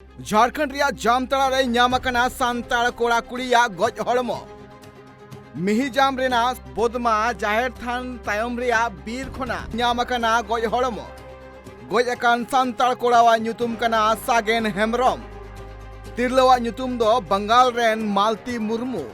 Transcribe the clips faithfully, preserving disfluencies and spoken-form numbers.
ᱡᱷᱟᱲᱠᱷᱚᱸᱰ ᱨᱮᱭᱟᱜ ᱡᱟᱢᱛᱟᱲᱟ ᱨᱮ ᱧᱟᱢ ᱟᱠᱟᱱᱟ ᱥᱟᱱᱛᱟᱲ ᱠᱚᱲᱟ ᱠᱩᱲᱤᱭᱟᱜ ᱜᱚᱡ ᱦᱚᱲᱢᱚ᱾ ᱢᱤᱦᱤᱡᱟᱢ ᱨᱮᱱᱟᱜ ᱵᱚᱫᱢᱟ ᱡᱟᱦᱮᱨ ᱛᱷᱟᱱ ᱛᱟᱭᱚᱢ ᱨᱮᱭᱟᱜ ᱵᱤᱨ ᱠᱷᱚᱱᱟᱜ ᱧᱟᱢ ᱟᱠᱟᱱᱟ ᱜᱚᱡ ᱦᱚᱲᱢᱚ᱾ ᱜᱚᱡ ᱟᱠᱟᱱ ᱥᱟᱱᱛᱟᱲ ᱠᱚᱲᱟᱣᱟᱜ ᱧᱩᱛᱩᱢ ᱠᱟᱱᱟ ᱥᱟᱜᱮᱱ ᱦᱮᱢᱵᱨᱚᱢ᱾ ᱛᱤᱨᱞᱟᱹᱣᱟᱜ ᱧᱩᱛᱩᱢ ᱫᱚ ᱵᱟᱝᱜᱟᱞ ᱨᱮᱱ ᱢᱟᱞᱛᱤ ᱢᱩᱨᱢᱩ᱾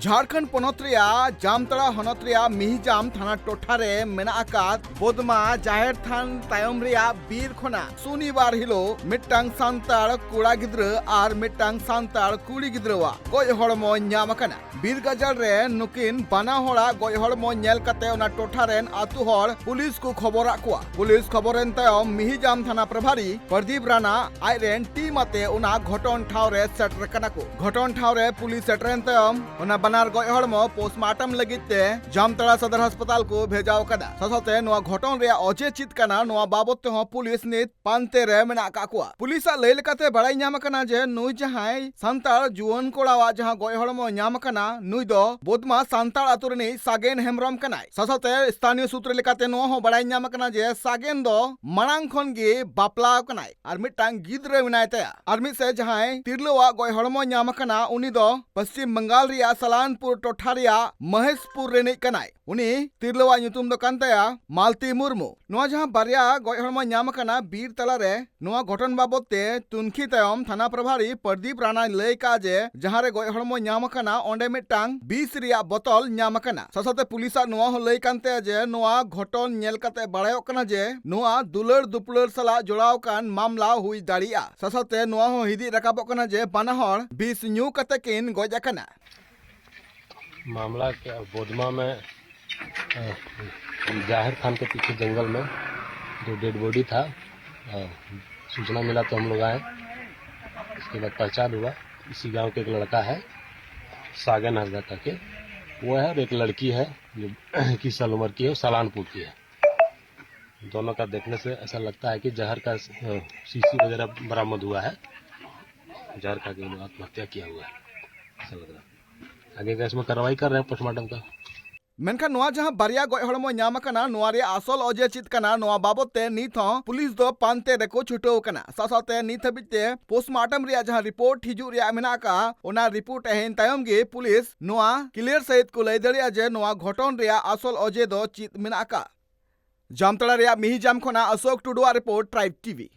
ᱡᱷᱟᱲᱠᱷᱚᱸᱰ ᱯᱚᱱᱚᱛ ᱨᱮᱭᱟᱜ ᱡᱟᱢᱛᱟᱲᱟ ᱦᱚᱱᱚᱛ ᱨᱮᱭᱟᱜ ᱢᱤᱦᱤᱡᱟᱢ ᱛᱷᱟᱱᱟ ᱴᱚᱴᱷᱟ ᱨᱮ ᱢᱮᱱᱟᱜ ᱟᱠᱟᱫ ᱵᱚᱫᱢᱟ ᱡᱟᱦᱮᱨ ᱛᱷᱟᱱ ᱛᱟᱭᱚᱢ ᱨᱮᱭᱟᱜ ᱵᱤᱨ ᱠᱷᱚᱱᱟᱜ ᱥᱩᱱᱤᱵᱟᱨ ᱦᱤᱞᱳᱜ ᱢᱤᱫᱴᱟᱝ ᱥᱟᱱᱛᱟᱲ ᱠᱚᱲᱟ ᱜᱤᱫᱽᱨᱟᱹ ᱟᱨ ᱢᱤᱫᱴᱟᱝ ᱥᱟᱱᱛᱟᱲ ᱠᱩᱲᱤ ᱜᱤᱫᱽᱨᱟᱹᱣᱟᱜ ᱜᱚᱡ ᱦᱚᱲᱢᱚ ᱧᱟᱢ ᱟᱠᱟᱱᱟ᱾ ᱵᱤᱨ ᱜᱟᱡᱟᱲ ᱨᱮ ᱱᱩᱠᱤᱱ ᱵᱟᱱᱟ ᱦᱚᱲᱟᱜ ᱜᱚᱡ ᱦᱚᱲᱢᱚ ᱧᱮᱞ ᱠᱟᱛᱮ ᱚᱱᱟ ᱴᱚᱴᱷᱟ ᱨᱮᱱ ᱟᱹᱛᱩ ᱦᱚᱲ ᱯᱩᱞᱤᱥ ᱠᱚ ᱠᱷᱚᱵᱚᱨᱟᱫ ᱠᱚᱣᱟ᱾ ᱯᱩᱞᱤᱥ ᱠᱷᱚᱵᱚᱨ ᱮᱱ ᱛᱟᱭᱚᱢ ᱢᱤᱦᱤᱡᱟᱢ ᱛᱷᱟᱱᱟ ᱯᱨᱚᱵᱷᱟᱨᱤ ᱯᱨᱚᱫᱤᱯ ᱨᱟᱱᱟ ᱟᱡ ᱨᱮᱱ ᱴᱤᱢ ᱟᱛᱮ ᱚᱱᱟ ᱜᱷᱚᱴᱚᱱ ᱴᱷᱟᱶ ᱨᱮ ᱥᱮᱴᱮᱨ ᱟᱠᱟᱱᱟ ᱠᱚ᱾ ᱜᱷᱚᱴᱚᱱ ᱴᱷᱟᱶ ᱨᱮ ᱯᱩᱞᱤᱥ ᱥᱮᱴᱮᱨᱮᱱ ᱛᱟᱭᱚᱢ ᱚᱱᱟ ᱵᱟᱱᱟᱨ ᱜᱚᱡ ᱦᱚᱲᱢᱚ ᱯᱳᱥᱴᱢᱟᱨᱴᱚᱢ ᱞᱟᱹᱜᱤᱫ ᱛᱮ ᱡᱟᱢᱛᱟᱲᱟ ᱥᱚᱫᱚᱨ ᱦᱟᱥᱯᱟᱛᱟᱞ ᱠᱚ ᱵᱷᱮᱡᱟᱣ ᱟᱠᱟᱫᱟ᱾ ᱥᱟᱶᱛᱮ ᱱᱚᱣᱟ ᱜᱷᱚᱴᱚᱱ ᱨᱮᱭᱟᱜ ᱚᱡᱮ ᱪᱮᱫ ᱠᱟᱱᱟ, ᱱᱚᱣᱟ ᱵᱟᱵᱚᱛ ᱛᱮᱦᱚᱸ ᱯᱩᱞᱤᱥ ᱱᱤᱛ ᱯᱟᱱᱛᱮ ᱨᱮ ᱢᱮᱱᱟᱜ ᱟᱠᱟᱫ ᱠᱚᱣᱟ᱾ ᱯᱩᱞᱤᱥᱟᱜ ᱞᱟᱹᱭ ᱞᱮᱠᱟᱛᱮ ᱵᱟᱲᱟᱭ ᱧᱟᱢ ᱟᱠᱟᱱᱟ ᱡᱮ ᱱᱩᱭ ᱡᱟᱦᱟᱸᱭ ᱥᱟᱱᱛᱟᱲ ᱡᱩᱣᱟᱹᱱ ᱠᱚᱲᱟᱣᱟᱜ ᱡᱟᱦᱟᱸ ᱜᱚᱡ ᱦᱚᱲᱢᱚ ᱧᱟᱢ ᱟᱠᱟᱱᱟ, ᱱᱩᱭ ᱫᱚ ᱵᱚᱫᱢᱟ ᱥᱟᱱᱛᱟᱲ ᱟᱛᱳ ᱨᱤᱱᱤᱡ ᱥᱟᱜᱮᱱ ᱦᱮᱢᱵᱨᱚᱢ ᱠᱟᱱᱟᱭ᱾ ᱥᱟᱶᱛᱮ ᱥᱛᱷᱟᱱᱤᱭᱚ ᱥᱩᱛᱨᱮ ᱞᱮᱠᱟᱛᱮ ᱱᱚᱣᱟ ᱦᱚᱸ ᱵᱟᱲᱟᱭ ᱧᱟᱢ ᱟᱠᱟᱱᱟ ᱡᱮ ᱥᱟᱜᱮᱱ ᱫᱚ ᱢᱟᱲᱟᱝ ᱠᱷᱚᱱ ᱜᱮ ᱵᱟᱯᱞᱟ ᱟᱠᱟᱱᱟᱭ ᱟᱨ ᱢᱤᱫᱴᱟᱝ ᱜᱤᱫᱽᱨᱟᱹ ᱢᱮᱱᱟᱭ ᱛᱟᱭᱟ᱾ ᱟᱨ ᱢᱤᱫ ᱥᱮᱫ ᱡᱟᱦᱟᱸᱭ ᱛᱤᱨᱞᱟᱹᱣᱟᱜ ᱜᱚᱡ ᱦᱚᱲᱢᱚ ᱧᱟᱢ ᱟᱠᱟᱱᱟ, ᱩᱱᱤ ᱫᱚ ᱯᱚᱥᱪᱤᱢ ᱵᱟᱝᱜᱟᱞ ᱨᱮᱭᱟᱜ ᱥᱟᱞᱟᱱᱯᱩᱨ ᱴᱚᱴᱷᱟ ᱨᱮᱭᱟᱜ ᱢᱚᱦᱮᱥᱯᱩᱨ ᱨᱤᱱᱤᱡ ᱠᱟᱱᱟᱭ᱾ ᱩᱱᱤ ᱛᱤᱨᱞᱟᱹᱣᱟᱜ ᱧᱩᱛᱩᱢ ᱫᱚ ᱠᱟᱱ ᱛᱟᱭᱟ ᱢᱟᱞᱛᱤ ᱢᱩᱨᱢᱩ᱾ ᱱᱚᱣᱟ ᱡᱟᱦᱟᱸ ᱵᱟᱨᱭᱟ ᱜᱚᱡ ᱦᱚᱲᱢᱚ ᱧᱟᱢ ᱟᱠᱟᱱᱟ ᱵᱤᱨ ᱛᱟᱞᱟᱨᱮ, ᱱᱚᱣᱟ ᱜᱷᱚᱴᱚᱱ ᱵᱟᱵᱚᱛ ᱛᱮ ᱛᱩᱱᱠᱷᱤ ᱛᱟᱭᱚᱢ ᱛᱷᱟᱱᱟ ᱯᱨᱚᱵᱷᱟᱨᱤ ᱯᱨᱚᱫᱤᱯ ᱨᱟᱱᱟᱭ ᱞᱟᱹᱭ ᱠᱟᱜᱼᱟ ᱡᱮ ᱡᱟᱦᱟᱸ ᱨᱮ ᱜᱚᱡ ᱦᱚᱲᱢᱚ ᱧᱟᱢ ᱟᱠᱟᱱᱟ, ᱚᱸᱰᱮ ᱢᱤᱫᱴᱟᱝ ᱵᱤᱥ ᱨᱮᱭᱟᱜ ᱵᱚᱛᱚᱞ ᱧᱟᱢ ᱟᱠᱟᱱᱟ᱾ ᱥᱟᱶᱛᱮ ᱯᱩᱞᱤᱥᱟᱜ ᱱᱚᱣᱟ ᱦᱚᱸ ᱞᱟᱹᱭ ᱠᱟᱱ ᱛᱟᱭᱟ ᱡᱮ ᱱᱚᱣᱟ ᱜᱷᱚᱴᱚᱱ ᱧᱮᱞ ᱠᱟᱛᱮ ᱵᱟᱲᱟᱭᱚᱜ ᱠᱟᱱᱟ ᱡᱮ ᱱᱚᱣᱟ ᱫᱩᱞᱟᱹᱲ ᱫᱩᱯᱞᱟᱹᱲ ᱥᱟᱞᱟᱜ ᱡᱚᱲᱟᱣ ᱟᱠᱟᱱ ᱢᱟᱢᱞᱟ ᱦᱩᱭ ᱫᱟᱲᱮᱭᱟᱜᱼᱟ᱾ ᱥᱟᱶᱛᱮ ᱱᱚᱣᱟ ᱦᱚᱸ ᱦᱤᱫᱤᱡ ᱨᱟᱠᱟᱵᱚᱜ ᱠᱟᱱᱟ ᱡᱮ ᱵᱟᱱᱟ ᱦᱚᱲ ᱵᱤᱥ ᱧᱩ ᱠᱟᱛᱮ ᱠᱤᱱ ᱜᱚᱡ ᱟᱠᱟᱱᱟ᱾ मामला क्या, बोधमा में, अ, जाहिर खान के पीछे जंगल में जो डेड बॉडी था, अ, सूचना मिला तो हम लोग आए। उसके बाद पहचान हुआ, इसी गांव के एक लड़का है, सागन हंसदा करके, वो है, और एक लड़की है जो इक्कीस साल उम्र की है, वो सलानपुर की है। दोनों का देखने से ऐसा लगता है कि जहर का, अ, शीशी वगैरह बरामद हुआ है, जहर खा के उन्होंने आत्महत्या किया हुआ है, ऐसा लग रहा है। आगे का इसमें कार्रवाई कर रहे हैं पोस्टमार्टम का। ᱢᱮᱱᱠᱷᱟᱱ ᱱᱚᱣᱟ ᱡᱟᱦᱟᱸ ᱵᱟᱨᱭᱟ ᱜᱚᱡ ᱦᱚᱲᱢᱚ ᱧᱟᱢ ᱟᱠᱟᱱᱟ, ᱱᱚᱣᱟ ᱨᱮᱭᱟᱜ ᱟᱥᱚᱞ ᱚᱡᱮ ᱪᱮᱫ ᱠᱟᱱᱟ, ᱱᱚᱣᱟ ᱵᱟᱵᱚᱛ ᱛᱮ ᱱᱤᱛ ᱦᱚᱸ ᱯᱩᱞᱤᱥ ᱫᱚ ᱯᱟᱱᱛᱮ ᱨᱮᱠᱚ ᱪᱷᱩᱴᱟᱹᱣ ᱟᱠᱟᱱᱟ᱾ ᱥᱟᱶ ᱥᱟᱶᱛᱮ ᱱᱤᱛ ᱦᱟᱹᱵᱤᱡ ᱛᱮ ᱯᱳᱥᱴᱢᱟᱨᱴᱚᱢ ᱨᱮᱭᱟᱜ ᱡᱟᱦᱟᱸ ᱨᱤᱯᱳᱨᱴ ᱦᱤᱡᱩᱜ ᱨᱮᱭᱟᱜ ᱢᱮᱱᱟᱜ ᱟᱠᱟᱫᱼᱟ, ᱚᱱᱟ ᱨᱤᱯᱳᱨᱴ ᱦᱮᱡ ᱮᱱ ᱛᱟᱭᱚᱢ ᱜᱮ ᱯᱩᱞᱤᱥ ᱱᱚᱣᱟ ᱠᱞᱤᱭᱟᱨ ᱥᱟᱹᱦᱤᱡ ᱠᱚ ᱞᱟᱹᱭ ᱫᱟᱲᱮᱭᱟᱜᱼᱟ ᱡᱮ ᱱᱚᱣᱟ ᱜᱷᱚᱴᱚᱱ ᱨᱮᱭᱟᱜ ᱟᱥᱚᱞ ᱚᱡᱮ ᱫᱚ ᱪᱮᱫ ᱢᱮᱱᱟᱜ ᱟᱠᱟᱫᱼᱟ᱾ ᱡᱟᱢᱛᱟᱲᱟ ᱨᱮᱭᱟᱜ ᱢᱤᱦᱤᱡᱟᱢ ᱠᱷᱚᱱᱟᱜ ᱚᱥᱳᱠ ᱴᱩᱰᱩᱣᱟᱜ ᱨᱤᱯᱳᱨᱴ, ᱴᱨᱟᱭᱤᱵᱽ ᱴᱤᱵᱷᱤ᱾